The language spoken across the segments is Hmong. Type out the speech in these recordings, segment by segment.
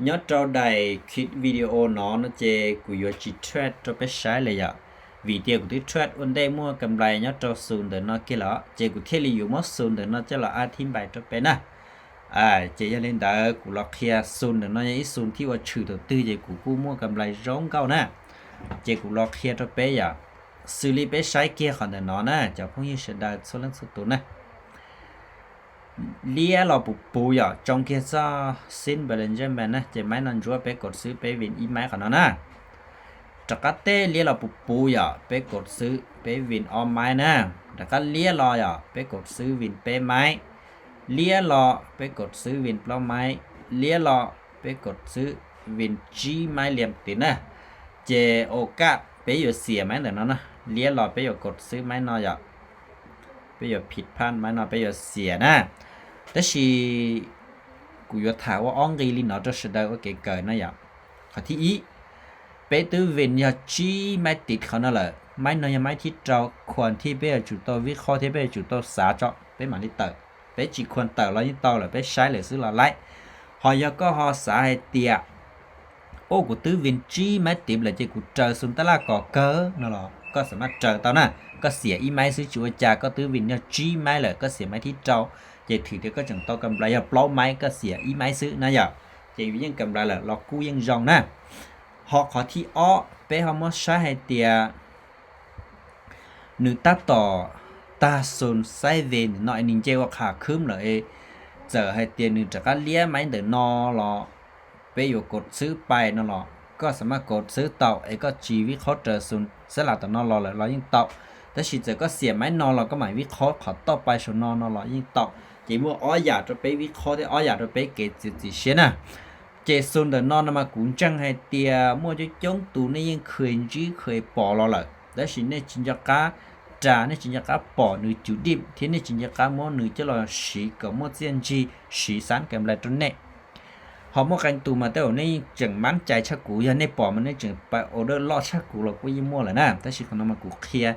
Nyob rau daim clip video no no ces kuv yuav tsis trade rau peb saib li yom, vim tias kuv twb trade ua ntej muaj kam nplais nyob rau xu ntawm no kiag lawm ces kuv thiaj li yuav muab xu ntawm no coj los a thib npais rau peb na. Ces yog li ntawd kuv los qhia xu ntawm no yog ib xu thib ua tshwm thaum twg ces kuv kuj muaj kam nplais zoo nkauj na. Ces kuv los qhia rau peb yom, xws li peb saib kiag qhov ntawm no na cov phooj ywg sawv daws txhua leej txhua tus na. Liab los puv puv yom, tsoo kiag txoj Sim Bollinger Band na, ces maib no ntsuab peb kov xwb peb vin ib maib qhov no na. Rov qab teb liab los puv puv yom, peb kov xwb peb vin ob maib na. Rov qab liab los yom, peb kov xwb vin peb maib. Liab los peb kov xwb vin plaub maib. Liab los peb kov xwb vin tsib maib liam tid na. Ces ua kaj peb yuav xiam maib ntawm no na, liab los peb yuav kov xwb maib no yom. Peb yuav phiv phaj maib no peb yuav xiam na. Tab sis kuv yuav tham ua ob nqi li no rau sawv daws ua kev kawm na yom. Qhov thib ib, peb twb vin yog tsib maib tid qhov no lawm, maib no yog maib thib rau, khuas thiab peb yuav tsum tau vib qhob thiab peb yuav tsum tau xav tso peb mam li tawm. Peb tsis khuas tawm los yeej tau lawm, peb saib lawm xwb los laib. Ho yog koj ho xav hais tias, ua kuv twb vin tsib maib tid lawm ces kuv raws xu tab laj kom kawg no los koj xam maj raws tau na. Koj xiam ib maib xwb tsis ua cas, koj twb vin yog tsib maib lawm koj xiam maib thib rau, ces thwm tias koj tseem tau kam nplais yog plaub maib koj xiam ib maib xwb na yom. Ces yeej kam nplais lawm los kuj yeej zoo na. Ho qhov thib ob peb ho muab saib hais tias nws tab tom tag xu xaib ve ntawm no es nws nce ua qhov khwb lawm es txawm hais tias nws rov qab liab maib ntawm no los peb yuav kov xwb pais no los koj xam maj kov xwb tau es koj tsis vib qhob raws xu xab las tom no los lawm los yeej tau. Tab sis txawm koj xiam maib no los koj mam vib qhob qhov toj pais saum no no los yeej tau. Ces muaj ob yam rau peb vib qhob thiab ob yam rau peb kev txiav txim siab na. Ces xu ntawm no no mas kuv ntseeg hais tias muaj coob coob tus nej yeej kheev ntsib kheev pom los lawm, tab sis nej tsis nco qab ras, nej tsis nco qab pom nws cus dim thiab nej tsis nco qab muab nws coj los siv kom muaj txiaj ntsig siv xab kam nplais rau nej. Ho muaj qee tus mas tej zaum nej yeej tseem mab cai tshaj kuv, yog nej pom mas nej tseem pais order loj tshaj kuv los kuj yeej muaj lawm na. Tab sis qhov no mas kuv qhia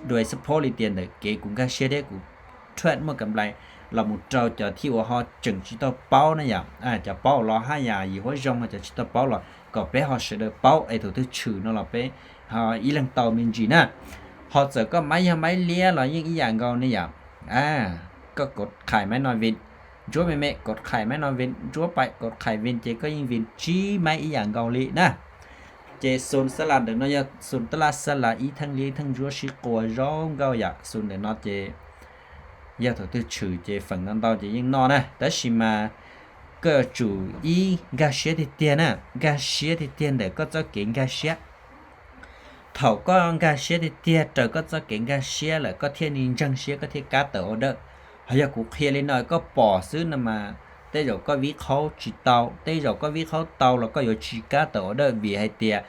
dua xab phob li tias ntawm kev kuv nkag siab thiab kuv trade muaj kam nplais los mus rau cov thib uas ho tseem tsis tau paub na yom, cov paub los haj yam yim huab zoo, ho cov tsis tau paub los kom peb ho sawv daws paub es thaum twg tshwm no los peb ho ib leeg tau me ntsis na. Ho txawm koj maib yog maib liab los yeej ib yam nkaus ne yom. Koj kov qhais maib no vin, ntsuab me me kov qhais maib no vin, ntsuab pais kov qhais vin ces koj yeej vin tsib maib ib yam nkaus li na. Ces xu xab las ntawm no yog xu tab laj xab las ib theej liab ib theej ntsuab sib quas zoo nkauj yom. Xu ntawm no ces yog thaum twg tshwm ces feem ntau ntau ces yeej noj na, tab sis mas koj yuav tsum ib nkag siab tiag tiag na, nkag siab tiag tiag ntawm koj txoj kev nkag siab. Thaum koj nkag siab tiag tiag raws koj txoj kev nkag siab lawm koj thiaj li ntseeg siab koj thiaj kab tawm order. Ho yog kuv qhia li no koj pom xwb no mas tej zaum koj vib qhaub tsis tau, tej zaum koj vib qhaub tau los koj yuav tsis kab tawm order vim hais tias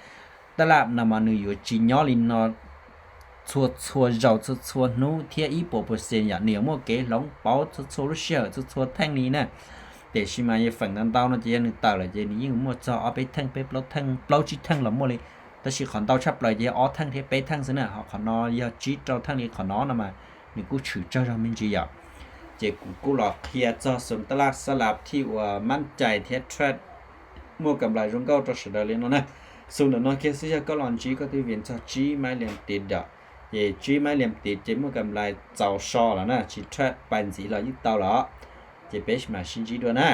tab laj no mas nws yuav tsis nyob li no txhua txhua zaus txhua txhua hnub thiab ib puas percent yom, nws yuav muaj kev hloov pauv txhua txhua lub sij hawm txhua txhua theej li na. Tiam sis mas yog feem ntau ntau no ces yog nws tawm lawm ces nws yeej muaj txog ob peb theej peb plaub theej plaub tsib theej los muaj li. Tab sis qhov ntau tshaj plaws ces yog ob theej thiab peb theej xwb na, ho qhov no yog tsib rau theej li qhov no no mas nws kuj tshwm tsawg zog me ntsis yom. Ces kuv kuj los qhia txog xu tab laj xab las thij uas mab cai thiab trade muaj kam nplais zoo nkauj rau sawv daws li no na. Xu ntawm no kiag xwb yog koj los ntsib koj twb vin txog tsib maib liam tid yom. Ces tsib maib liam tid ces muaj kam nplais txaus so lawm na, tsis trade pais ntxiv los yeej tau lawm. Ces peb mam sib ntsib dua na.